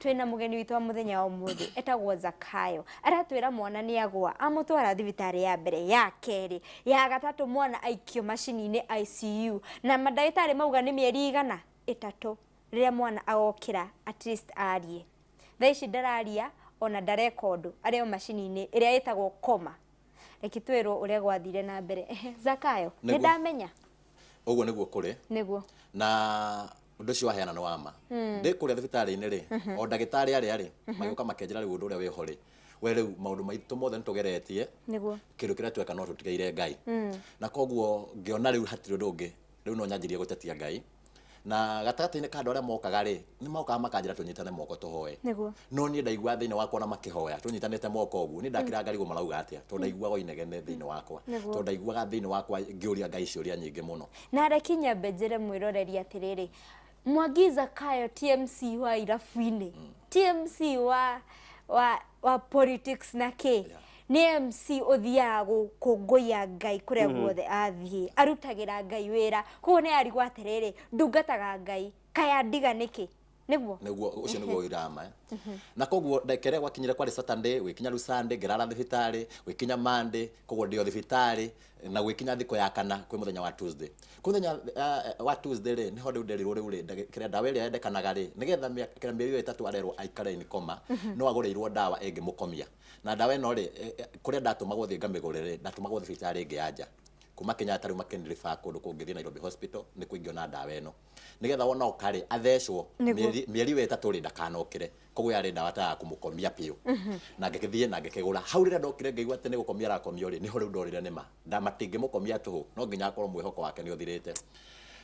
Twĩna mũgeni witũ wa mũthenya wa ũmũthĩ etagwo Zakayo. Aratwĩra mwana nĩ agwa, amũtwara thibitarĩ ya mbere, ya kerĩ, ya gatatũ, mwana aikio macini-inĩ ICU, na mandagĩtarĩ mauga nĩ mĩeri igana 3 rĩrĩa mwana agokĩra at least arie. Thaa ici ndararia ona ndareka ũndũ, arĩ o macini-inĩ ĩrĩa ĩtagwo coma. Reke twĩrwo ũrĩa gwathire na mbere. Ehe, Zakayo, nĩ Nĩguo. ndamenya. Ũguo nĩguo kũrĩ. Nĩguo. Na ũndũ ũcio waheana nĩ wa ma. Ndĩ kũrĩa thibitarĩ-inĩ rĩ, o ndagĩtarĩ arĩa rĩ, magĩũka makĩnjĩra rĩu ũndũ ũrĩa wĩho rĩ, we rĩu maũndũ maitũ mothe nĩ tũgeretie, Nĩguo. Kĩndũ kĩrĩa tweka no tũtigaire Ngai. Na koguo ngĩona rĩu hatirĩ ũndũ ũngĩ, rĩu no nyanjirie gũtetia Ngai. Na gatagatĩ-inĩ ka andũ arĩa mokaga rĩ, nĩ mokaga makanjĩra tũnyitane moko tũhoe. Nĩguo. No niĩ ndaiguaga thĩinĩ wakwa ona makĩhoya tũnyitanĩte moko ũguo, niĩ ndakiraga ngarigwo marauga atĩa, tondũ ndaiguaga o inegene thĩinĩ wakwa. Nĩguo. Tondũ ndaiguaga thĩinĩ wakwa ngĩũria Ngai ciũria nyingĩ mũno. Na reke nyambe njĩre mwĩroreri atĩrĩrĩ, Mwangi Zakayo ti MC wa irabu-inĩ, ti MC wa politics na kĩ, nĩ MC ũthiaga gũkũngũiya Ngai kũrĩa guothe athiĩ, arutagĩra Ngai wĩra, koguo nĩ arigwo atĩrĩrĩ, ndungataga Ngai, kaĩ andiga nĩkĩ? Nĩguo? Nĩguo, ũcio nĩguo ũira ma. Na koguo ndagĩka ĩrĩa gwakinyire kwarĩ Saturday, gũgĩkinya rĩu Sunday, ngĩrara thibitarĩ, gũgĩkinya Monday, koguo ndĩ o thibitarĩ, na gũgĩkinya thikũ ya kana kwĩ mũthenya wa Tuesday. Kwĩ mũthenya wa Tuesday rĩ, nĩho rĩu nderirwo rĩu rĩ, kĩrĩa ndawa ĩrĩa yendekanaga rĩ, nĩgetha kĩrĩa mĩeri ĩyo 3 arerwo aikare in coma, no agũrĩirwo ndawa ĩngĩmũkomia. Na ndawa ĩno rĩ, kũrĩa ndatũmagwo thiĩ ngamĩgũre rĩ, ndatũmagwo thibitarĩ ĩngĩ ya nja. Kuma Kenyatta rĩu makĩni refer kũndũ kũngĩ thiĩ Nairobi Hospital, nĩkuo ingĩona ndawa ĩno. Nĩgetha wona oka rĩ, athecwo mĩeri ĩyo 3 rĩ, ndakanokĩre. Koguo yarĩ ndawa ta ya kũmũkomia biũ. Na ngĩgĩthiĩ na ngĩkĩgũra. Hau rĩrĩa ndokire ngĩigua atĩ nĩ gũkomia arakomio rĩ, nĩho rĩu ndorire nĩma. Matingĩmũkomia tũhũ, no nginya akorwo mwĩhoko wake nĩ ũthirĩte.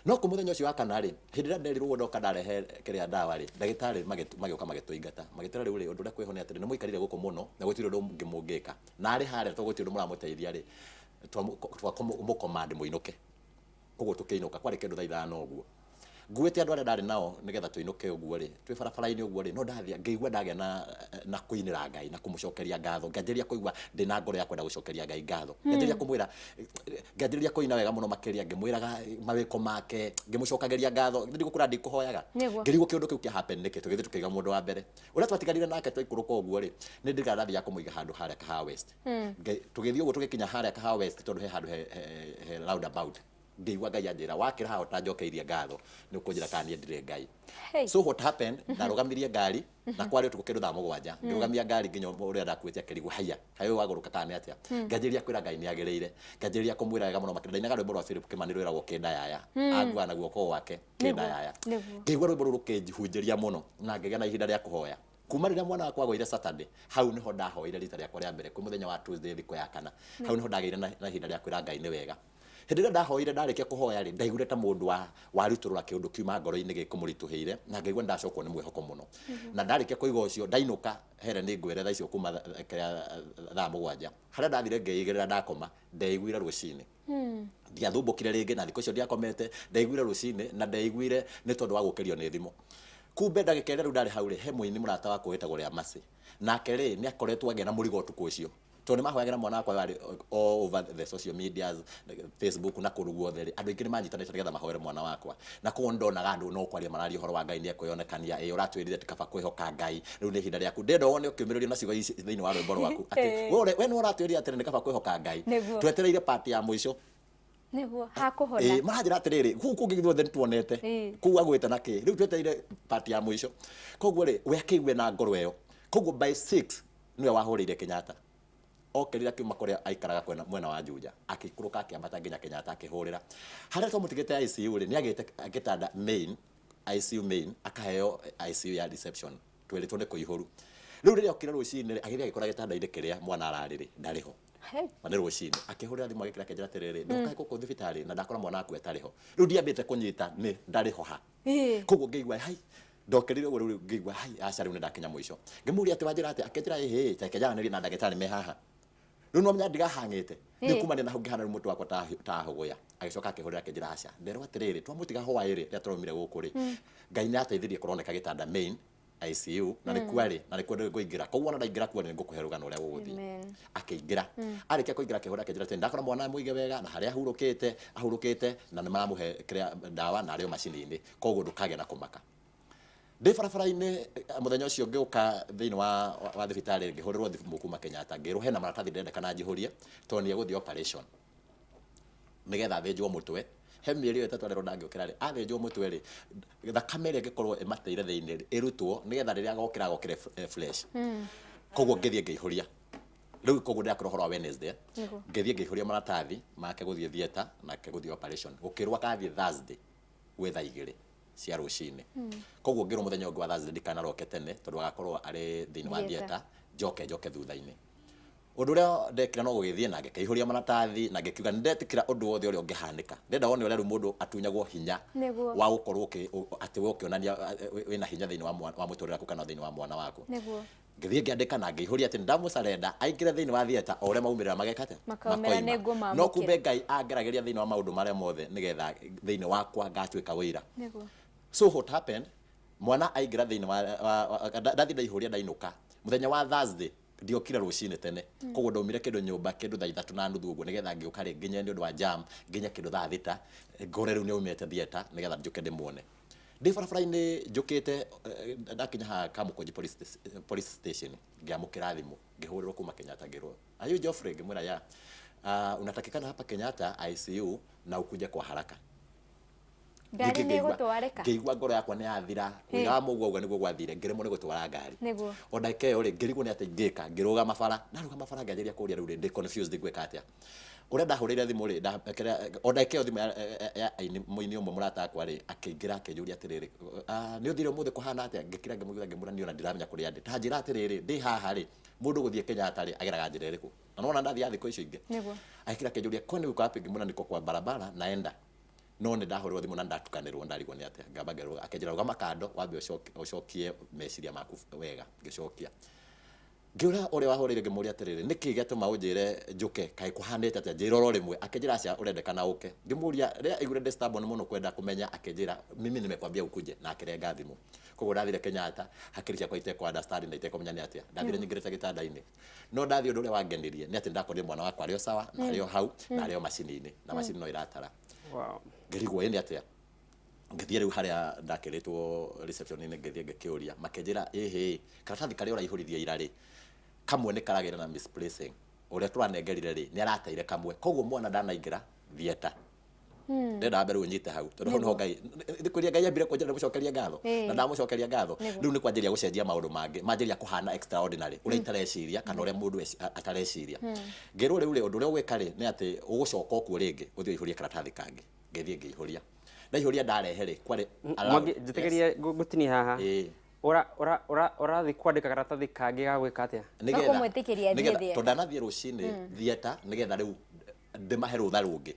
No kũ mũthenya ũcio wa kana rĩ, hĩndĩ ĩrĩa nderirwo ũguo ndoka ndarehe kĩrĩa ndawa rĩ, ndagĩtarĩ magĩũka magĩtũingata. Magĩtwĩra rĩu rĩ, ũndũ ũrĩa kwĩho nĩ atĩrĩ, nĩ mũikarire gũkũ mũno na gũtirĩ ũndũ ũngĩ mũngĩka. Na arĩ harĩa tondũ gũtirĩ ũndũ mũramũteithia rĩ, twamũ command mũinũke. Koguo tũkĩinũka, kwarĩ kĩndũ thaa 5 ũguo. Nguĩte andũ arĩa ndarĩ nao nĩgetha tũinũke ũguo rĩ, twĩ barabara-inĩ ũguo rĩ, no ndathiĩ ngĩigua ndagĩa na kũinĩra Ngai na kũmũcokeria ngatho. Ngĩanjĩrĩria kũigua ndĩna ngoro ya kwenda gũcokeria Ngai ngatho. Ngĩanjĩrĩria kũmwĩra, ngĩanjĩrĩria kũina wega mũno makĩria ngĩmwĩraga mawĩko make, ngĩmũcokagĩria ngatho. Ndigũkwĩra ndikũhoyaga. Ngĩrigwo kĩũndũ kĩu kĩa happen nĩkĩ, tũgĩthiĩ tũkĩiga mũndũ wa mbere. Ũrĩa twatiganire nake twaikũrũka ũguo rĩ, nĩ ndirikanaga ndathiaga kũmũiga handũ harĩa Kahawa West. Tũgĩthiĩ ũguo tũgĩkinya harĩa Kahawa West tondũ he handũ he roundabout. Ngĩigua Ngai anjĩra, wakĩra haha ũtanjokeirie ngatho, nĩ ũkũnjĩra kana niĩ ndirĩ Ngai. So what happened, ndarũgamirie ngari, na kwarĩ ũtukũ kĩndũ thaa 7, ngĩrũgamia ngari nginya ũrĩa ndakuĩte akĩrigwo, haiya, kaĩ ũyũ wagũrũka kana nĩ atĩa? Ngĩanjĩrĩria kwĩra Ngai nĩ agĩrĩire. Ngĩanjĩrĩria kũmwĩra wega mũno makĩria. Ndainaga rwĩmbo rwa Philip Kĩmani rwĩragwo Kĩndayaya. Anguaga na guoko gwake Kĩndayaya. Ngĩigua rwĩmbo rũu rũkĩnjihunjĩria mũno na ngĩgĩa na ihinda rĩa kũhoya. Kuma rĩrĩa mwana wakwa agũire Saturday, hau nĩho ndahoire rita rĩakwa rĩa mbere kwĩ mũthenya wa Tuesday thikũ ya kana. Hau nĩho ndagĩire na ihinda rĩa kwĩra Ngai nĩ wega. Hĩndĩ ĩrĩa ndahoire ndarĩkia kũhoya rĩ, ndaiguire ta mũndũ warutũrũra kĩũndũ kiuma ngoro-inĩ gĩkũmũritũhĩire na ngaigua nĩndacokwo nĩ mwĩhoko mũno. Na ndarĩkia kũiga ũcio, ndainũka here nĩ ngwĩre thaa icio kuma thaa 7, harĩa ndathire ngĩigĩrĩra ndakoma, ndeiguire rũcinĩ. Ndiathumbũkire rĩngĩ na thikũ icio ndiakomete, ndeiguire rũcinĩ na ndeiguire nĩ tondũ wa gũkĩrio nĩ thimũ. Kumbe ndagĩka ĩrĩa rĩu ndarĩ hau rĩ, he mũini mũrata wakwa wĩtagwo Rĩa Mercy. Nake rĩ, nĩ akoretwo agĩa na mũrigo ũtukũ ũcio. Tondũ nĩ mahoyagĩra mwana wakwa warĩ all over the social medias, Facebook na kũndũ guothe rĩ, andũ aingĩ nĩ manyitanĩte nĩgetha mahoere mwana wakwa. Na koguo nĩ ndonaga andũ no kwaria mararia ũhoro wa Ngai nĩ ekwĩyonekania, ĩ ũratwĩrire ti kaba kwĩhoka Ngai, rĩu nĩ ihinda rĩaku. Ndĩrenda wone ũkĩũmĩrĩrio na ciugo ici thĩinĩ wa rwĩmbo rwaku atĩ we nĩwe ũratwĩrire atĩrĩ nĩ kaba kwĩhoka Ngai. Twetereire part ya mũico. Nĩguo, hakũhona. Ĩ, maranjĩra atĩrĩrĩ, kũu kũngĩ guothe nĩ tuonete, kũu agwĩte na kĩ, rĩu twetereire part ya mũico. Koguo rĩ, we akĩigue na ngoro ĩyo. Koguo by 6 nĩwe wahũrĩire Kenyatta. Okĩrire akiuma kũrĩa aikaraga kwena, mwena wa Juja, akĩikũrũka akĩambata nginya Kenyatta akĩhũrĩra. Harĩa twamũtigĩte ICU rĩ, nĩ agĩte gĩtanda main, ICU main, akaheo ICU ya reception, twerĩtwo nĩ kũihũru. Rĩu rĩrĩa okire rũcinĩ rĩ, agĩthiĩ agĩkora gĩtanda-inĩ kĩrĩa mwana ararĩ rĩ, ndarĩ ho. Na nĩ rũcinĩ. Akĩhũrĩra thimũ agĩkĩra akĩnjĩra atĩrĩrĩ, ndoka gũkũ thibitarĩ na ndakora mwana waku atarĩ ho. Rĩu ndiambĩte kũnyita nĩ ndarĩ ho ha. Koguo ngĩigua hai, ndokĩrire ũguo rĩu ngĩigua hai, aca rĩu nĩ ndakinya mũico. Ngĩmũria atĩ wanjĩra atĩa? Akĩnjĩra ĩhĩ, ta reke njaranĩrie na ndagĩtarĩ me haha. Rĩu nĩ wamenya ndigahang'ĩte. Rĩu kumania na hau ngĩhana rĩu mũtwe wakwa ta hũgũya. Agĩcoka akĩhũrĩra akĩnjĩra aca. Nderwo atĩrĩrĩ, twamũtiga hwaĩ rĩ, rĩrĩa tũraumire gũkũ rĩ, Ngai nĩ ateithirie kũroneka gĩtanda main ICU na nĩkuo arĩ na nĩkuo ngũingĩra. Koguo ona ndaingĩra kuo nĩ ngũkũhe rũgano ũrĩa gũgũthiĩ. Akĩingĩra. Arĩkia kũingĩra akĩhũra akĩnjĩra atĩrĩ, ndakora mwana mũige wega na harĩa ahurũkĩte, ahurũkĩte na nĩ maramũhe kĩrĩa ndawa na arĩ o macini-inĩ. Koguo ndũkagĩe na kũmaka. Ndĩ barabara-inĩ mũthenya ũcio ngĩũka thĩinĩ wa thibitarĩ, ngĩhũrĩrwo thimũ kuma Kenyatta, ngĩrwo hena maratathi ndĩrendekana njihũrie tondũ nĩ egũthiĩ operation nĩgetha athĩnjwo mũtwe. He mĩeri ĩyo 3 arerwo ndangĩũkĩra rĩ, athĩnjwo mũtwe rĩ, thakame ĩrĩa ĩngĩkorwo ĩmatĩire thĩinĩ rĩ, ĩrutwo nĩgetha rĩrĩa agokĩra agokĩre fresh. Koguo ngĩthiĩ ngĩihũria rĩu, koguo ndĩrakwĩra ũhoro wa Wednesday. Ngĩthiĩ ngĩihũria maratathi make gũthiĩ theatre, nake gũthiĩ operation, gũkĩrwo agathiĩ Thursday gwĩ thaa 2 cia rũcinĩ. Koguo ngĩrwo mũthenya ũngĩ wa Thursday ndikanaroke tene tondũ agakorwo arĩ thĩinĩ wa theatre. Theatre, njoke thutha-inĩ. Ũndũ ũrĩa ndekire no gũgĩthiĩ na ngĩkĩihũria maratathi na ngĩkiuga nĩ ndetĩkĩra ũndũ wothe ũrĩa ũngĩhanĩka. Ndenda wone ũrĩa rĩu mũndũ atunyagwo hinya wa gũkorwo atĩ we ũkĩonania wĩna hinya thĩinĩ wa mũtũrĩre waku kana thĩinĩ wa mwana waku. Ngĩthiĩ ngĩandĩka na ngĩihũria atĩ nĩndamũcarenda aingĩre thĩinĩ wa theatre, o ũrĩa maumĩrĩra mageka atĩa? Makaumĩra. Makoima. Nĩngũmamũkĩra. No kumbe Ngai angeragĩria thĩinĩ wa maũndũ marĩa mothe nĩgetha thĩinĩ wakwa ngatuĩka wĩira. So what happened, mwana aingĩra thĩinĩ wa ndathiĩ ndaihũria, ndainũka mũthenya wa Thursday, ndiokire rũcinĩ tene, koguo ndaumire kĩndũ nyũmba kĩndũ thaa 3:30 ũguo, nĩgetha ngĩũka rĩ nginye nĩ ũndũ wa jam nginye kĩndũ thaa 6, ngore rĩu nĩ aumĩte theatre, nĩgetha njũke ndĩmuone. Ndĩ barabara-inĩ njũkĩte, ndakinya haha Kamũkũnji police station, ngĩamũkĩra thimũ, ngĩhũrĩrwo kuma Kenyatta, ngĩrwo, "Are you Geoffrey?" Ngĩmwĩra, "Yeah." "Unatakikana hapa Kenyatta ICU na ukuje kwa haraka." Ngari nĩ ĩgũtwarĩka. Ngĩigua ngoro yakwa nĩ yathira. Wĩra wa mũguo ũguo nĩguo gwathire, ngĩremwo nĩ gũtwara ngari. O ndagĩka ĩyo rĩ, ngĩrigwo nĩ atĩ ingĩka. Ngĩrũgama bara, ndarũgama bara ngĩanjĩrĩria kũria, rĩu rĩ, ndĩ confused, ngwĩka atĩa? Ũrĩa ndahũrĩire thimũ rĩ, o ndagĩka ĩyo thimũ ya aini, mũini ũmwe mũrata wakwa rĩ, akĩingĩra akĩnjũria atĩrĩrĩ, "Ah, nĩ ũthire ũmũthĩ, kũhana atĩa?" Ngĩkira ngĩmũigua, ngĩmwĩra, "Niĩ ona ndiramenya kũrĩa ndĩ, ta njĩra atĩrĩrĩ, ndĩ haha rĩ, mũndũ gũthiĩ Kenyatta rĩ, ageraga njĩra ĩrĩkũ?" Na nĩwona ndathiaga thikũ icio ingĩ. Akĩra akĩnjũria, "Kwani uko wapi?" Ngĩmwĩra, "Niko kwa barabara naenda, no nĩ ndahũrĩrwo thimũ na ndatukanĩrwo, ndarigwo nĩ atĩa." Ngamba ngĩrũga, akĩnjĩra, "Rũgama kando wambe ũcokie meciria maku wega." Ngĩcokia, ngĩũra ũrĩa wahũrĩire, ngĩmũria atĩrĩrĩ, "Nĩkĩ gĩatũma ũnjĩre njũke? Kaĩ kũhanĩte atĩa? Njĩra oro rĩmwe." Akĩnjĩra, "Aca, ũrendekana ũke." Ngĩmũria rĩrĩa aiguire ndĩ stubborn mũno kwenda kũmenya, akĩnjĩra, "Mimi nimekwambia ukuje," na akĩrenga thimũ. Koguo ndathire Kenyatta hakiri ciakwa itekũ understand na itekũmenya nĩ atĩa ndathire nyingĩrĩte gĩtanda-inĩ. No ndathiĩ, ũndũ ũrĩa wangenirie nĩ atĩ ndakorire mwana wakwa arĩ o sawa na arĩ o hau na arĩ o macini-inĩ na macini no iratara. Ngĩrigwo ĩ nĩ atĩa. Ngĩthiĩ rĩu harĩa ndakĩrĩtwo reception-inĩ, ngĩthiĩ ngĩkĩũria, makĩnjĩra, "Ĩhĩ, karatathi karĩa ũraihũririe ira rĩ, kamwe nĩ karagĩra na misplacing. Ũrĩa tũranengerire rĩ, nĩ arateire kamwe, koguo mwana ndanaingĩra theatre." Ndĩrenda wambe rĩu ũnyite hau, tondũ hau nĩho Ngai nĩ kũria Ngai ambire kũnjĩra ndĩmũcokerie ngatho. Na ndamũcokeria ngatho, rĩu nĩ kwanjĩria gũcenjia maũndũ mangĩ, manjĩria kũhana extraordinary ũrĩa itareciria kana ũrĩa mũndũ atareciria. Ngĩrwo, rĩu rĩ, ũndũ ũrĩa ũgwĩka rĩ, nĩ atĩ ũgũcoka o kuo rĩngĩ, ũthiĩ ũihũrie karatathi kangĩ. Ngĩthiĩ ngĩihũria, ndaihũria, ndarehe rĩ, kwarĩ allowed. Mwangi, njĩtĩkĩrie ngũtinie haha. Ũrathiĩ kwandĩka karatathi kangĩ ga gwĩka atĩa? Gakũmwĩtĩkĩria athiĩ theatre. Tondũ ndanathiĩ rũcinĩ theatre, nĩgetha rĩu ndĩmahe rũtha rũngĩ,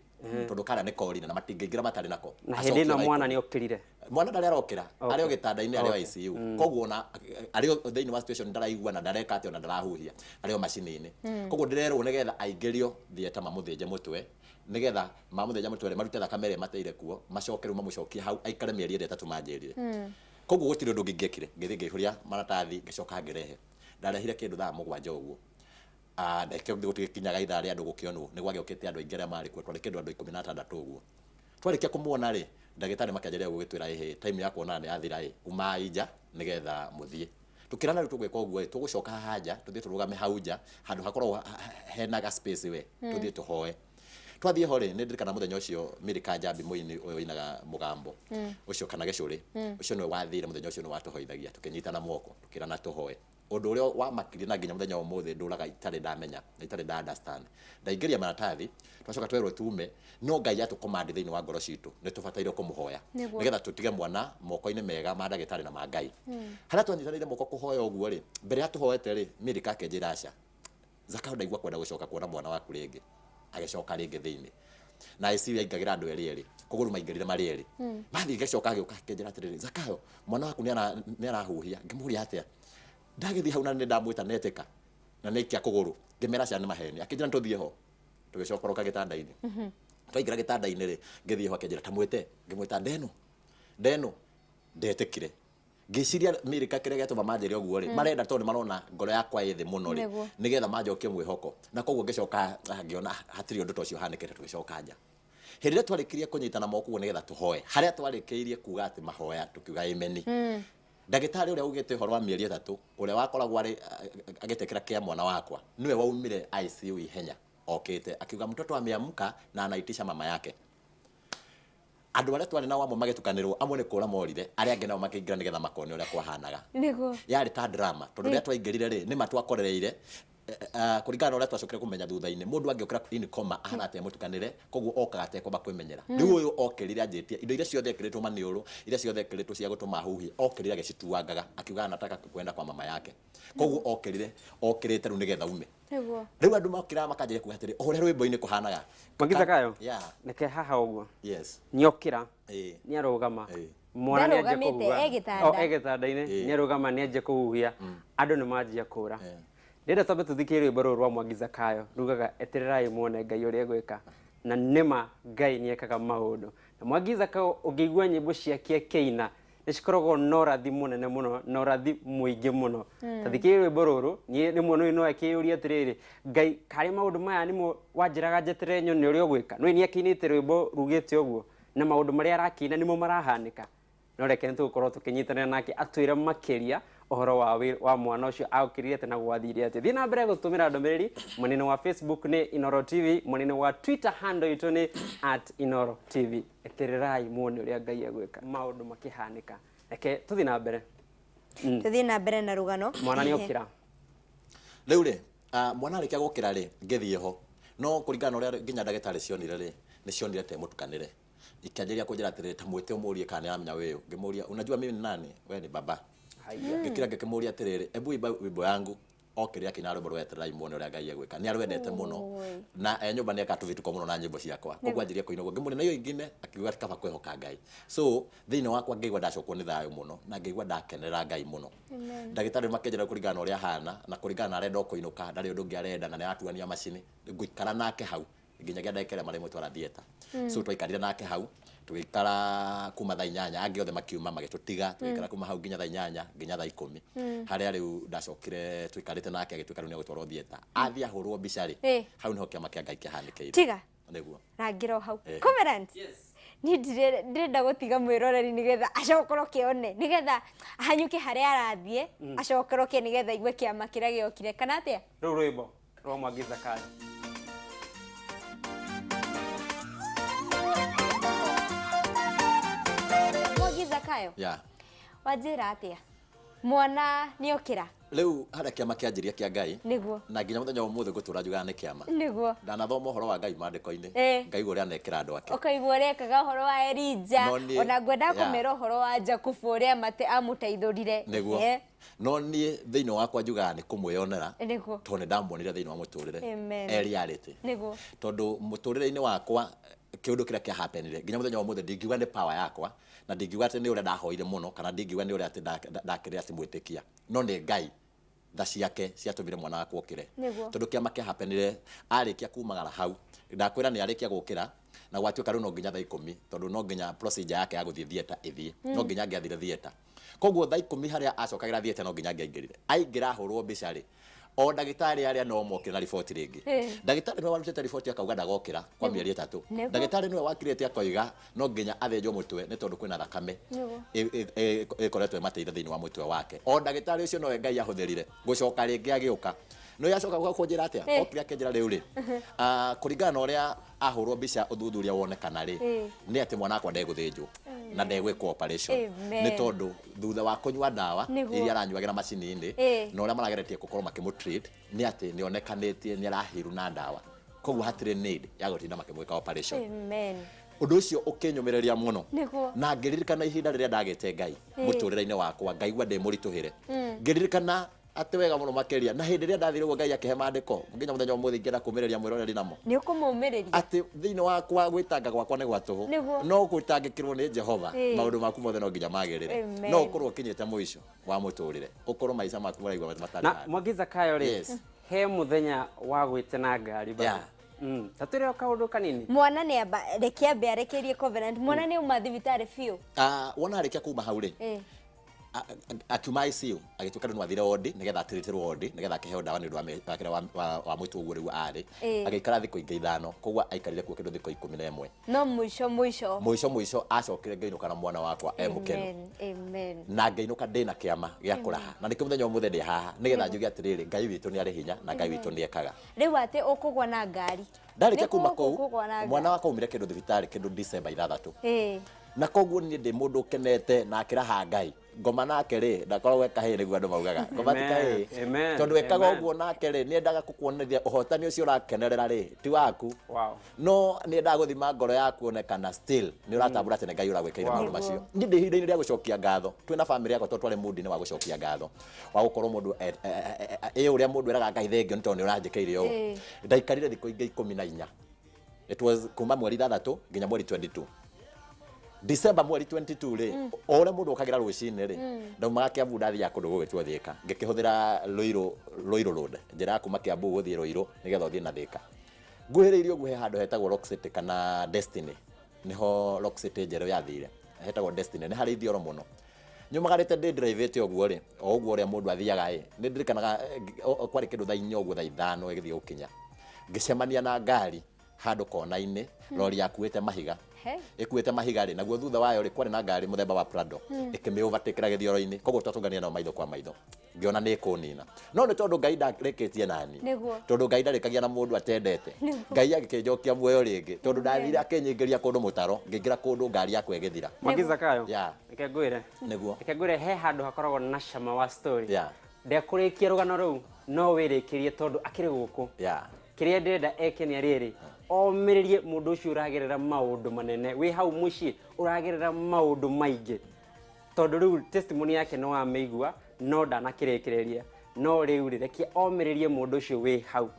tondũ karĩa nĩ korire na matingĩingĩra matarĩ nako. Na hĩndĩ ĩno Acokie mwana ikũmi. nĩ okĩrire? Mwana ndarĩ arokĩra, arĩ o gĩtanda-inĩ, arĩ o ICU. Koguo ona arĩ o thĩinĩ wa situation ndaraigua na ndareka atĩa, ona ndarahuhia, arĩ o macini-inĩ. Koguo ndĩrerwo nĩgetha aingĩrio theatre mamũthĩnje mũtwe, nĩgetha mamũthĩnja mũtwe rĩ, marute thakame ĩrĩa ĩmateire kuo, macoke rĩu mamũcokie hau aikare mĩeri ĩrĩa 3 manjĩrire. Koguo gũtirĩ ũndũ ũngĩ ingĩekire. Ngĩthiĩ ngĩihũria maratathi, ngĩcoka ngĩrehe. Ndarehire kĩndũ thaa 7 ũguo. Ah, ndagĩka gũtigĩkinyaga ithaa rĩa andũ gũkĩonwo, nĩ gwagĩũkĩte andũ aingĩ arĩa marĩ kuo, twarĩ kĩndũ andũ 16 ũguo. Twarĩkia kũmuona rĩ, ndagĩtarĩ makĩanjĩrĩria gũgĩtwĩra, "Ĩhĩ, time ya kuonana nĩ yathira ĩ, umai nja nĩgetha mũthiĩ." Tũkĩrana, "Rĩu tũgwĩka ũguo ĩ, tũgũcoka haha nja, tũthiĩ tũrũgame hau nja handũ hakoragwo hena ga space we, tũthiĩ tũhoe." Twathiĩ ho rĩ, nĩ ndirikana mũthenya ũcio Milika Njambi, mũini ũyũ ũinaga mũgambo ũcio kana gĩcũrĩ ũcio, nĩwe wathire mũthenya ũcio, nĩwe watũhoithagia. Tũkĩnyitana moko, tũkĩrana tũhoe. Ũndũ ũrĩa wamakirie na nginya mũthenya wa ũmũthĩ ndũraga itarĩ ndamenya na itarĩ nda understand, ndaingĩria maratathi, twacoka twerwo tume, no Ngai atũcommand thĩinĩ wa ngoro citũ nĩ tũbataire kũmũhoya nĩgetha tũtige mwana moko-inĩ mega ma ndagĩtarĩ na ma Ngai. Harĩa twanyitanĩire moko kũhoya ũguo rĩ, mbere ya tũhoete rĩ, Milika akĩnjĩra, "Aca, Zakayo, ndaigua kwenda gũcoka kuona mwana waku rĩngĩ." Agĩcoka rĩngĩ thĩinĩ na ICU yaingagĩra andũ erĩ erĩ, koguo rĩu maingĩrire marĩ erĩ. Mathiĩ, ngĩcoka agĩũka akĩnjĩra atĩrĩrĩ, "Zakayo, mwana waku nĩ arahuhia." Ngĩmũria, "Atĩa? Ndagĩthiĩ hau na nĩ ndamwĩta netĩka na nĩaikia kũgũrũ." Ngĩmera, "Aca, nĩ maheni." Akĩnjĩra, "Nĩ tũthiĩ ho." Tũgĩcokoroka gĩtanda-inĩ. Twaingĩra gĩtanda-inĩ rĩ, ngĩthiĩ ho, akĩnjĩra, "Ta mwĩte." Ngĩmwĩta, "Ndeno, ndeno." Ndetĩkire. Ngĩciria Milika kĩrĩa gĩatũma manjĩre ũguo rĩ, marenda tondũ nĩ marona ngoro yakwa ĩ thĩ mũno rĩ, nĩgetha manjokie mwĩhoko. Na koguo ngĩcoka, ngĩona hatirĩ ũndũ ta ũcio ũhanĩkĩte. Tũgĩcoka nja. Hĩndĩ ĩrĩa twarĩkirie kũnyitana moko ũguo nĩgetha tũhoe, harĩa twarĩkĩirie kuga atĩ mahoya, tũkiuga ameni. Ndagĩtarĩ ũrĩa ugĩte ũhoro wa mĩeri 3, ũrĩa wakoragwo arĩ agĩtekera kĩa mwana wakwa, nĩwe waumire ICU ihenya okĩte akiuga mtoto ameamka na anaitisha mama yake. Andũ arĩa twarĩ nao amwe magĩtukanĩrwo, amwe nĩ kũra morire, arĩa angĩ nao makĩingĩra nĩgetha makone ũrĩa kwahanaga. Yarĩ ta drama tondũ rĩrĩa twaingĩrire rĩ, nĩma twakorereire kũringana na ũrĩa twacokire kũmenya thutha-inĩ, mũndũ angĩũkĩra in coma ahana atĩ emũtukanĩre, koguo okaga atekwamba kwĩmenyera. Rĩu ũyũ okĩrire anjĩtie indo iria ciothe ekĩrĩtwo maniũrũ, iria ciothe ekĩrĩtwo cia gũtũma ahuhie, okĩrire agĩcituangaga akiuga anataka kwenda kwa mama yake. Koguo okĩrire okĩrĩte rĩu nĩgetha ume. Rĩu andũ mokĩraga makanjĩria kuga atĩrĩ, o ũrĩa rwĩmbo-inĩ kũhanaga. Mwangi Zakayo, Yeah. reke haha ũguo. Yes. Nĩokĩra, Ĩĩ. nĩarũgama. Ĩĩ. Mwana nĩanjia Ndarũgamĩte, kũhuha. e gĩtanda. O, e gĩtanda-inĩ, Ĩĩ. nĩarũgama nĩanjia kũhuhia. Andũ nĩmanjia kũra. Ndĩrenda twambe tũthikĩrĩrie rwĩmbo rũrũ rwa Mwangi Zakayo rugaga etererai muone Ngai ũrĩa egwĩka. Na nĩma Ngai nĩekaga maũndũ. Na Mwangi Zakayo ũngĩigua nyĩmbo ciake akĩina nĩ cikoragwo na ũrathi mũnene mũno na ũrathi mũingĩ mũno. Ta thikĩrĩria rwĩmbo rũrũ, niĩ rĩmwe nĩ no akĩyũria atĩrĩrĩ, Ngai karĩ maũndũ maya nĩmo wanjĩraga njeterere nyone ũrĩa ũgwĩka. Nĩũĩ nĩakĩinĩte rwĩmbo rugĩte ũguo na maũndũ marĩa arakĩina nĩmo marahanĩka. No reke nĩ tũgũkorwo tũkĩnyitanĩra nake atwĩre makĩria ũhoro wa wa mwana ũcio aũkĩrire atĩa na gwathire atĩa. Thiĩ na mbere gũtũmĩra ndũmĩrĩri mwena-inĩ wa Facebook nĩ Inooro TV, mwena-inĩ wa Twitter handle itũ nĩ @InooroTV. Etererai muone ũrĩa Ngai egwĩka maũndũ makĩhanĩka. Reke tũthiĩ na mbere. Tũthiĩ na mbere na rũgano. Mwana nĩ okĩra. Rĩu rĩ, mwana arĩkia gũkĩra rĩ, ngĩthiĩ ho. No kũringana na ũrĩa nginya ndagĩtarĩ cionire rĩ, nĩ cionire ta ĩmũtukanĩre. Ikĩanjĩrĩria kũnjĩra atĩrĩrĩ, ta mwĩte ũmũrie kana nĩ aramenya wĩ ũ. Ngĩmũria, unajua mimi ni nani? We ni baba. Ngĩkira ngĩkĩmũria atĩrĩrĩ, ebu imba wimbo yangu. Okĩrire akĩina rwĩmbo rwa etererai muone ũrĩa Ngai egwĩka. Nĩ arwendete mũno. Na e nyũmba nĩ ekaga tũvituko mũno na nyĩmbo ciakwa. Koguo anjĩrĩria kũina ũguo. Ngĩmũria na hiyo ingine, akiuga kaba kwĩhoka Ngai. So, thĩinĩ wakwa ngĩigua ndacokwo nĩ thayũ mũno na ngĩigua ndakenerera Ngai mũno. Ndagĩtarĩ makĩnjĩra kũringana na ũrĩa ahana na kũringana na arenda o kũinũka, ndarĩ ũndũ ũngĩ arenda na nĩ aratuania macini, ngũikara nake hau nginyagia ndagĩka ĩrĩa marĩmũtwara theatre. So twaikarire nake hau tũgĩikara kuma thaa 8, angĩ othe makiuma magĩtũtiga, tũgĩikara kuma hau nginya thaa 8 nginya thaa 10, harĩa rĩu ndacokire tũikarĩte nake agĩtuĩka rĩu nĩ egũtwarwo theatre. Athiĩ ahũrwo mbica rĩ, hau nĩho kĩama kĩa Ngai kĩahanĩkĩire. Tiga. Nĩguo. Rangĩra o hau. Covenant. Niĩ ndĩrenda gũtiga mwĩroreri nĩgetha acokoroke one, nĩgetha ahanyũke harĩa arathiĩ, acokoroke nĩgetha aigue kĩama kĩrĩa gĩokire, kana atĩa? Rũu rwĩmbo rwa Mwangi Zakayo. Mwangi Zakayo. Yeah. Wanjĩra atĩa? Mwana nĩokĩra? Rĩu harĩa kĩama kĩanjĩria kĩa Ngai. Nĩguo. Na nginya mũthenya wa ũmũthĩ ngũtũra njugaga nĩ kĩama. Nĩguo. Ndanathoma ũhoro wa Ngai maandĩko-inĩ. Ngaigua ũrĩa anekĩra andũ ake. Ũkaigua ũrĩa ekaga ũhoro wa Elijah. Ona ngwendaga kũmera ũhoro wa Jakubu ũrĩa amũteithũrire. Nĩguo. No niĩ thĩinĩ wakwa njugaga nĩ kũmwĩyonera. Nĩguo. Tondũ nĩ ndamuonire thĩinĩ wa mũtũrĩre. Amen. E reality. Nĩguo. Tondũ mũtũrĩre-inĩ wakwa kĩũndũ kĩrĩa kĩa happenire nginya mũthenya wa ũmũthĩ ndingiuga nĩ power yakwa na ndingiuga atĩ nĩ ũrĩa ndahoire mũno kana ndingiuga nĩ ũrĩa atĩ ndakĩrĩ atĩ mwĩtĩkia, no nĩ Ngai tha ciake ciatũmire mwana wakwa okĩre. Tondũ kĩama kĩa happenire arĩkia kumagara hau, ndakwĩra nĩ arĩkia gũkĩra na gwatuĩka rĩu no nginya thaa 10, tondũ no nginya procedure yake ya gũthiĩ theatre ĩthiĩ, no nginya angĩathire theatre. Koguo thaa 10 harĩa acokagĩra theatre no nginya angĩaingĩrire. Aingĩra ahũrwo mbica rĩ, o ndagĩtarĩ arĩa no mokire na riboti rĩngĩ. Ndagĩtarĩ nĩwe warutĩte riboti akauga ndagokĩra kwa mĩeri 3. Ndagĩtarĩ nĩwe wakirĩte akoiga no nginya athĩnjwo mũtwe nĩ tondũ kwĩna thakame ĩkoretwo ĩmatĩire thĩinĩ wa mũtwe wake. O ndagĩtarĩ ũcio nowe Ngai ahũthĩrire gũcoka rĩngĩ agĩũka. Nĩũĩ acoka gũka kũnjĩra atĩa? Okire akĩnjĩra rĩu rĩ, kũringana na ũrĩa ahũrwo mbica ũthuthuria wonekana rĩ, nĩ atĩ mwana wakwa ndegũthĩnjwo na ndegwĩkwo operation. Nĩ tondũ thutha wa kũnyua ndawa iria aranyuagĩra macini-inĩ na ũrĩa marageretie gũkorwo makĩmũ treat, nĩ atĩ nĩ onekanĩtie nĩ arahiru na ndawa, koguo hatirĩ need ya gũtinda makĩmwĩka operation. Ũndũ ũcio ũkĩnyũmĩrĩria mũno na ngĩririkana ihinda rĩrĩa ndagĩte Ngai mũtũrĩre-inĩ wakwa, ngaigua ndĩ mũritũhĩre, ngĩririkana atĩ wega mũno makĩria na hĩndĩ ĩrĩa ndathire ũguo Ngai akĩhe maandĩko nginya mũthenya ũmũthĩ ingĩenda kũmĩrĩria mwĩroreri namo. Nĩ ũkũmũmĩrĩria atĩ thĩinĩ wakwa gwĩtanga gwakwa nĩ gwa tũhũ, no gwĩtangĩkĩrwo nĩ Jehova maũndũ maku mothe no nginya magĩrĩre. No ũkorwo ũkinyĩte mũico wa mũtũrĩre, ũkorwo maica maku maraigua matarĩ Na Mwangi Zakayo rĩ, he mũthenya wa gwĩte na ngari bado. Ta twĩre kaũndũ kanini. Mwana nĩ amba reke ambe arekerie Covenant. Mwana nĩ uma thibitarĩ biũ. Wona arĩkia kuma hau rĩ, Akiuma ICU agĩtuĩka rĩu no athire wodi nĩgetha atĩrĩtĩrwo wodi nĩgetha akĩheo ndawa nĩ ũndũ wa kĩrĩa wa mũtwe ũguo rĩu arĩ. Agĩikara thikũ ingĩ 5, koguo aikarire kuo kĩndũ thikũ 11. No mũico mũico. Mũico mũico acokire ngĩinũka na mwana wakwa e mũkenu. Amen. Amen. Na ngĩinũka ndĩna kĩama gĩa kũraha, na nĩkĩo mũthenya ũmũthĩ ndĩ haha nĩgetha njuge atĩrĩrĩ, Ngai witũ nĩ arĩ hinya na Ngai witũ nĩ ekaga. Rĩu atĩ ũkũgwa na ngari. Ndarĩkia Nĩ kuma kũu kũu, kũgwa na mwana ngari. wakwa aumire kĩndũ thibitarĩ kĩndũ December 6. Na koguo niĩ ndĩ mũndũ ũkenete na akĩraha Ngai. Ngoma nake rĩ, ndakoragwo e kahĩĩ nĩguo andũ maugaga. Ngoma ti kahĩĩ. Amen. Tondũ ekaga Amen. ũguo nake rĩ, nĩendaga gũkuoneria ũhotani ũcio ũrakenerera rĩ, ti waku. Wow. No nĩendaga gũthima ngoro yaku one kana still nĩ ũratambũra atĩ nĩ Ngai ũragwĩkĩire Wow. maũndũ macio. Niĩ ndĩ ihinda-inĩ rĩa gũcokia ngatho, twĩna bamĩrĩ yakwa tondũ twarĩ mood-inĩ wa gũcokia ngatho, wa gũkorwo mũndũ ĩ ũrĩa mũndũ eraga Ngai thengio nĩ tondũ nĩ ũranjĩkĩire ũũ. Ndaikarire thikũ ingĩ 14. It was kuma mweri 6 nginya mweri 22. December mweri 22 rĩ, o ũrĩa mũndũ okagĩra rũcinĩ rĩ, ndaumaga Kiambu ndathiaga kũndũ gũgwĩtwo Thĩka, ngĩkĩhũthĩra Ruiru, Ruiru Road, njĩra ya kuma Kiambu gũthiĩ Ruiru nĩgetha ũthiĩ na Thĩka. Nguhĩrĩirie ũguo he handũ hetagwo Rock City kana Destiny, nĩho Rock City njerũ yathire, hetagwo Destiny, nĩ harĩ ithioro mũno. Nyumagarĩte ndĩ ndrive-ĩte ũguo rĩ, o ũguo ũrĩa mũndũ athiaga ĩ, nĩ ndirikanaga kwarĩ kĩndũ thaa 4 ũguo, thaa 5 ĩgĩthiĩ gũkinya, ngĩcemania na ngari handũ kona-inĩ, rori yakuĩte mahiga. Ĩkuĩte mahiga rĩ, naguo thutha wayo rĩ, kwarĩ na ngari mũthemba wa Prado, ĩkĩmĩ overtake gĩthioro-inĩ, koguo twatũnganire nayo maitho kwa maitho, ngĩona nĩ ĩkũnina. No nĩ tondũ Ngai ndarĩkĩtie nani, Nĩguo. tondũ Ngai ndarĩkagia na mũndũ atendete, Ngai agĩkĩnjokia muoyo rĩngĩ, tondũ ndathire akĩnyingĩria kũndũ mũtaro, ngĩingĩra kũndũ ngari yakwa ĩgĩthira. Mwangi Zakayo. Yeah. Reke ngwĩre. Nĩguo. Reke ngwĩre he handũ hakoragwo na cama wa story. Yeah. Ndekũrĩkia rũgano rũu no wĩrĩkĩrie tondũ akĩrĩ gũkũ. Yeah. Kĩrĩa ndĩrenda eke nĩ rĩrĩ, omĩrĩrie mũndũ ũcio ũragerera maũndũ manene, wĩ hau mũciĩ ũragerera maũndũ maingĩ, tondũ rĩu testimony yake nĩ wamĩigua no ndanakĩrĩkĩrĩria, no rĩu rĩ reke omĩrĩrie mũndũ ũcio wĩ hau,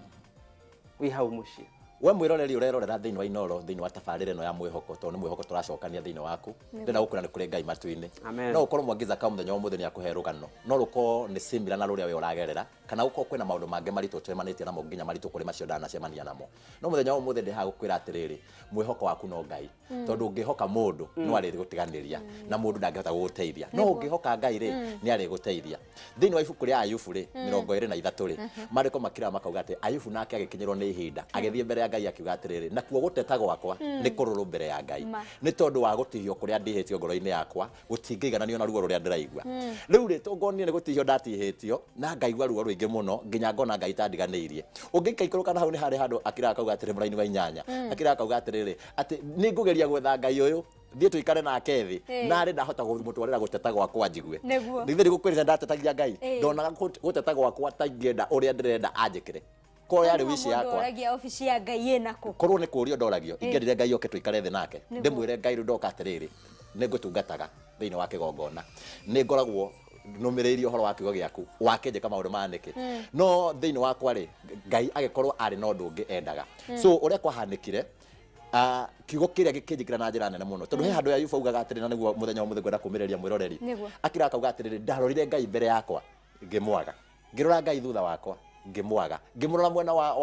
wĩ hau mũciĩ. We mwĩroreri ũrerorera thĩinĩ wa Inooro, thĩinĩ wa tabarĩra ĩno ya mwĩhoko, tondũ nĩ mwĩhoko tũracokania thĩinĩ waku, ndĩrenda gũkwĩra nĩ kũrĩ Ngai matu-inĩ. Amen. No ũkorwo Mwangi Zakayo mũthenya wa ũmũthĩ nĩ akũhe rũgano, no rũkorwo nĩ similar na rũrĩa we ũragerera, kana gũkorwo kwĩna maũndũ mangĩ maritũ ũcemanĩtie namo nginya maritũ kũrĩ macio ndanacemania namo. No mũthenya wa ũmũthĩ ndĩ haha gũkwĩra atĩrĩrĩ, mwĩhoko waku no Ngai. Tondũ ũngĩhoka mũndũ no arĩgũtiganĩria, na mũndũ ndangĩhota gũgũteithia. No ũngĩhoka Ngai rĩ, nĩ arĩgũteithia. Thĩinĩ wa ibuku rĩa Ayubu rĩ, 23 rĩ, maandĩko makiraga makauga atĩ Ayubu nake agĩkinyĩrwo nĩ ihinda, agĩthiĩ mbere ya Ngai akiuga atĩrĩrĩ, nakuo gũteta gwakwa nĩ kũrũrũ mbere ya Ngai, nĩ tondũ wa gũtihio kũrĩa ndihĩtio ngoro-inĩ yakwa, gũtingĩigananio na ruo rũrĩa ndĩraigua. Rĩu rĩ, tũngonire nĩ gũtihio ndatihĩtio, na ngaigua ruo rũingĩ mũno, nginya ngona Ngai ta andiganĩirie. Ũngĩkaikũrũka na hau nĩ harĩ handũ akiraga akauga atĩrĩ, mũraini wa 8, akiraga akauga atĩrĩrĩ, atĩ nĩ ngũgeria gwetha Ngai ũyũ, thiĩ tũikare nake thĩ, narĩ ndahota kũmũtwarĩra gũteta gwakwa njigue. Nĩguo. Githĩ ndĩgũkwĩrĩte ndatetagia Ngai? Ĩĩ. Ndonaga gũteta gwakwa ta ingĩenda ũrĩa ndĩrenda anjĩkĩre. Korwo yarĩ wici Mũndũ yakwa. oragia obici ya Ngai ĩna kũ? Korwo nĩ kũũrio ndoragio, ingĩendire Ngai oke tũikare thĩ nake. Nĩguo. Ndĩmwĩre Ngai rĩu ndoka atĩrĩrĩ, nĩ ngũtungataga thĩinĩ wa kĩgongona. Nĩ ngoragwo nũmĩrĩirie ũhoro wa kiugo gĩaku, wakĩnjĩka maũndũ maya nĩkĩ? No thĩinĩ wakwa rĩ, Ngai agĩkorwo arĩ na ũndũ ũngĩ endaga. So ũrĩa kwahanĩkire, kiugo kĩrĩa gĩkĩnjĩkĩra na njĩra nene mũno, tondũ he handũ Ayubu augaga atĩrĩ, na nĩguo mũthenya wa ũmũthĩ ngwenda kũmĩrĩria mwĩroreri. Nĩguo. Akira akauga atĩrĩrĩ, ndarorire Ngai mbere yakwa ngĩmwaga, ngĩrora Ngai thutha wakwa ngĩmwaga, ngĩmũrora mwena wa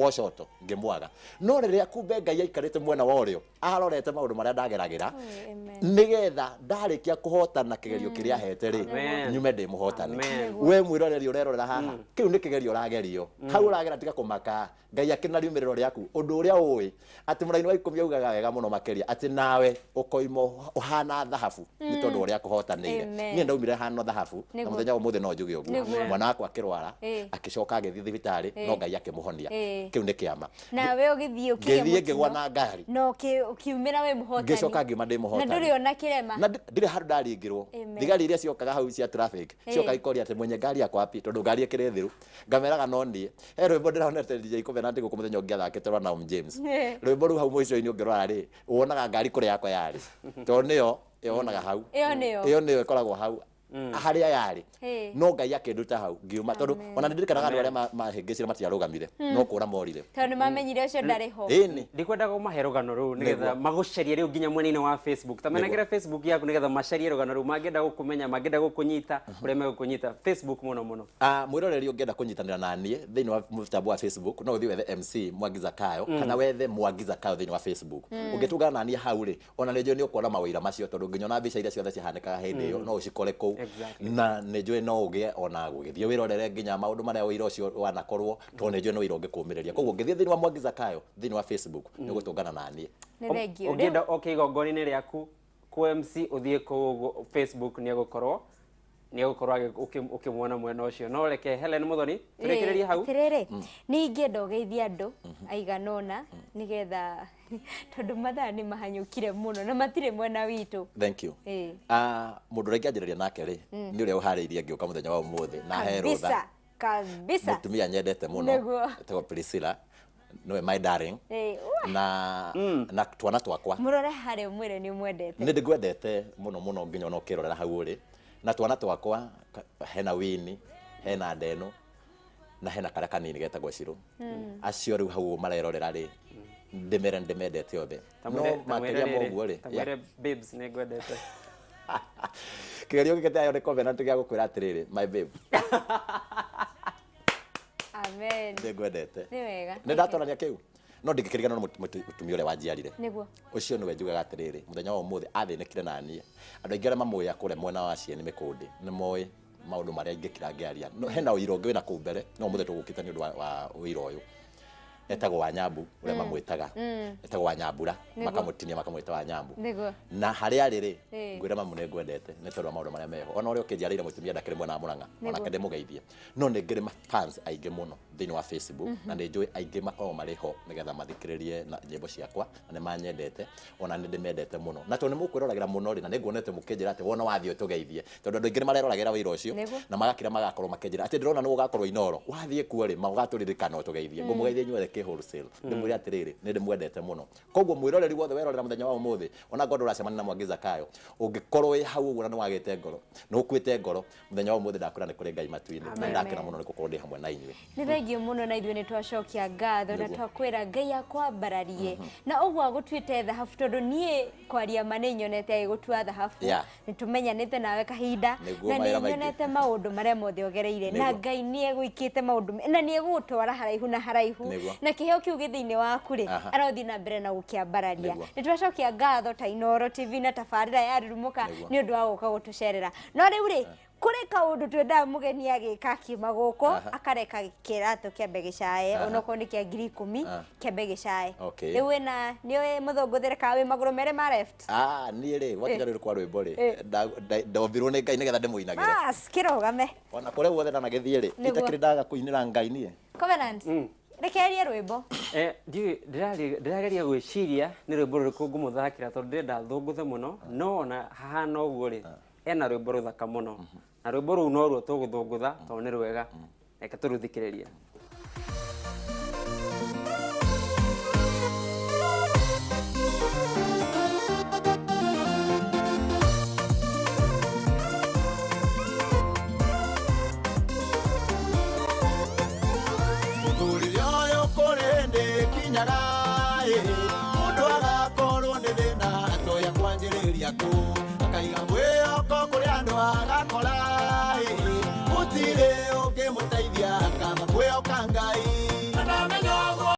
ũcoto ngĩmwaga. No rĩrĩa kumbe Ngai aikarĩte mwena wa ũrĩo, arorete maũndũ marĩa ndageragĩra, Amen. nĩgetha ndarĩkia kũhotana kĩgerio kĩrĩa ahete rĩ, Amen. nyume ndĩ mũhotani. Amen. We mwĩroreri ũrerorera haha, kĩu nĩ kĩgerio ũragerio. Hau ũragera tiga kũmaka, Ngai akĩrĩ na riumĩrĩro rĩaku. Ũndũ ũrĩa ũĩ atĩ mũraini wa 10 augaga wega mũno makĩria atĩ nawe ũkoima ũhana thahabu nĩ tondũ ũrĩa akũhotanĩire. Amen. Niĩ ndaumire hana thahabu na Nĩguo. mũthenya wa ũmũthĩ no njuge ũguo. Nĩguo. Mwana wakwa akĩrwara, Ĩĩ. akĩcoka agĩthiĩ thibitarĩ, no Ĩĩ. Ngai akĩmũhonia. Ĩĩ. Kĩu nĩ kĩama. Nawe ũgĩthiĩ ũkĩgĩa Ngĩthiĩ ngĩgwa mũtino, na ngari. na ũkiumĩra wĩ mũhotani. Ngĩcoka ngiuma ndĩ mũhotani. Na ndũrĩ ona kĩrema. Na ndirĩ handũ ndaringirwo. Amen. Thigari iria ciokaga hau cia traffic, cioka Ĩĩ. ikoria atĩ mwenye ngari yako wapi, tondũ ngari ĩkĩrĩ thiru. Ngameraga no niĩ. He rwĩmbo ndĩronete DJ Covenant gũkũ mũthenya ũngĩ athakĩte rwa Naum James. Ĩĩ. Rwĩmbo rũu hau mũico-inĩ ũngĩrora rĩ, wonaga ngari kũrĩa yakwa yarĩ. Tondũ nĩyo ĩyonaga hau. Ĩyo nĩyo. Ĩyo nĩyo ĩkoragwo hau. Harĩa yarĩ. Hey. No Ngai akĩnduta hau ngiuma, tondũ ona nĩndirikanaga andũ arĩa mahĩngĩcire matiarũgamire, no kũra morire. Tondũ nĩ mamenyire ũcio ndarĩ ho. Ĩni. Ndikwendaga ũmahe rũgano rũu nĩgetha magũcarie rĩu nginya mwena-inĩ wa Facebook. Ta menagĩra Facebook yaku nĩgetha macarie rũgano rũu, mangĩenda gũkũmenya, mangĩenda gũkũnyita ũrĩa megũkũnyita Facebook mũno mũno. Ah, mwĩroreri ũngĩenda kũnyitanĩra na niĩ thĩinĩ wa mũtambo wa Facebook, no ũthiĩ wethe MC Mwangi Zakayo kana wethe Mwangi Zakayo thĩinĩ wa Facebook. Ũngĩtũngana na niĩ hau rĩ, ona nĩ njũĩ nĩ ũkuona mawĩra macio, tondũ nginya ona mbica iria ciothe cihanĩkaga hĩndĩ ĩyo no ũcikore kũu. Na nĩ njũĩ no ũgĩe ona gũgĩthiĩ wĩrorere nginya maũndũ marĩa ũira ũcio wanakorwo, tondũ nĩ njũĩ nĩ ũira ũngĩkũmĩrĩria. Koguo ũngĩthiĩ thĩinĩ wa Mwangi Zakayo thĩinĩ wa Facebook, nĩ ũgũtũngana na niĩ. Nĩ thengiũ. Ũngĩenda oke igongona-inĩ rĩaku kũ MC, ũthiĩ kũu ũguo Facebook, nĩ egũkorwo ũkĩmuona mwena ũcio. No reke Helen Muthoni tũrĩkĩrĩrie hau. Atĩrĩrĩ, nĩ ingĩenda ũgeithie andũ aigana ũna, nĩgetha tondũ mathaa nĩ mahanyũkire mũno na matirĩ mwena witũ. Thank you. Ah, mũndũ ũrĩa ingĩanjĩrĩria nake rĩ, nĩ ũrĩa ũharĩirie ngĩũka mũthenya wa ũmũthĩ na he rũtha. Kabisa kabisa. Mũtumia nyendete mũno etagwo Priscilla, nĩwe my darling. Na twana twakwa. Mũrore harĩa ũmwĩre nĩ ũmwendete. Nĩ ndĩngwendete mũno mũno nginya ona ũkĩrorera hau ũrĩ. Na twana twakwa, hena Wini, hena Ndeno na hena karĩa kanini getagwo Cirũ. Acio rĩu hau marerorera rĩ, ndĩmere ndĩmendete othe. No makĩria ma ũguo rĩ, Ta mwĩre babes nĩ ngwendete. Kĩgerio gĩkĩ tayo nĩ covenant gĩa gũkwĩra atĩrĩrĩ, my babe. Amen. Nĩngwendete. Nĩ wega. Nĩ ndatorania kĩu, no ndingĩkĩriganĩrwo nĩ mũtumia ũrĩa wanjiarire. Ũcio nĩwe njugaga atĩrĩrĩ, mũthenya wa ũmũthĩ athĩnĩkire na niĩ. Andũ aingĩ arĩa mamũĩ kũrĩa mwena wa Cieni Mĩkũndĩ nĩ moĩ maũndũ marĩa ingĩkira ngĩaria. No hena ũira ũngĩ wĩna kũu mbere, no ũmũthĩ tũgũkĩte nĩ ũndũ wa ũira ũyũ. Etagwo wa Nyambu, ũrĩa mamwĩtaga. Etagwo wa Nyambura, makamũtinia makamwĩta wa Nyambu. Na harĩa arĩ rĩ, ngwĩra mamu nĩ ngwendete nĩ tondũ wa maũndũ marĩa meho. Ona ũrĩa ũkĩnjiarĩire mũtumia ndakĩrĩ mwena wa Mũrang'a, onake ndĩmũgeithie. No nĩ ngĩrĩ fans aingĩ mũno thĩinĩ wa Facebook, na nĩ njũĩ aingĩ makoragwo marĩ ho nĩgetha mathikĩrĩrie na nyĩmbo ciakwa, na nĩ manyendete, ona nĩ ndĩmendete mũno. Na tondũ nĩ mũkwĩroragĩra mũno rĩ, na nĩ nguonete mũkĩnjĩra atĩ wona wathiĩ ũtũgeithie, tondũ andũ aingĩ nĩ mareroragĩra wĩra ũcio, na magakira magakorwo makĩnjĩra atĩ ndĩrona nĩ ũgakorwo Inooro, wathiĩ kuo rĩ, ũgatũririkana ũtũgeithie. Ngũmũgeithia inyuothe kĩ wholesale, ndĩmwĩre atĩrĩrĩ, nĩ ndĩmwendete mũno. Koguo mwĩroreri wothe werorera mũthenya wa ũmũthĩ, ona ngorwo ndũracemania na Mwangi Zakayo, ũngĩkorwo wĩ hau ũguo na nĩ wagĩte ngoro, nĩ ũkuĩte ngoro, mũthenya wa ũmũthĩ ndakwĩra nĩ kũrĩ Ngai matu-inĩ, na ndakena mũno nĩ gũkorwo ndĩ hamwe na inyuĩ. Nĩ thengiũ mũno, na ithuĩ nĩ twacokia ngatho na twakwĩra Ngai akwambararie na ũguo agũtuĩte thahabu, tondũ niĩ kwaria ma nĩ nyonete agĩgũtua thahabu. Nĩ tũmenyanĩte nawe kahinda na nĩ nyonete maũndũ marĩa mothe ũgereire, na Ngai nĩ egwĩkĩte maũndũ na nĩ egũgũtwara haraihu na haraihu, na kĩheo kĩu gĩ thĩinĩ waku rĩ, arothiĩ na mbere na gũkĩambararia. Nĩ twacokia ngatho ta Inooro TV na tabarĩra ya Rurumũka nĩ ũndũ wa gũka gũtũcerera. No rĩu rĩ, kũrĩ kaũndũ twendaga mũgeni agĩka akiuma gũkũ, akareka kĩratũ kĩambe gĩcae, onokorwo nĩ kĩa 10,000, kĩambe gĩcae. Rĩu wĩna nĩ ũĩ mũthũngũthĩre kana wĩ magũrũ merĩ ma left? Niĩ rĩ, gwakinya rĩu kwa rwĩmbo rĩ, ndombirwo nĩ Ngai nĩgetha ndĩmũinagĩre. Bas, kĩrũgame. Ona kũrĩa guothe ndanagĩthiĩ rĩ, itakĩrĩ ndaga kũinĩra Ngai niĩ. Covenant. Rekereria rwĩmbo. Ndĩrageria gwĩciria nĩ rwĩmbo rũrĩkũ ngũmũthakĩra, tondũ ndĩrenda thũngũthe mũno, no ona hahana ũguo rĩ, ena rwĩmbo rũthaka mũno, na rwĩmbo rũu noruo tũgũthũngũtha tondũ nĩ rwega. Reke tũrũthikĩrĩrie. Mũtũrĩre ũyũ kũrĩ hĩndĩ ĩkinyaga, mũndũ agakorwo nĩ thĩna atoya kwanjĩrĩria kũ akaiga.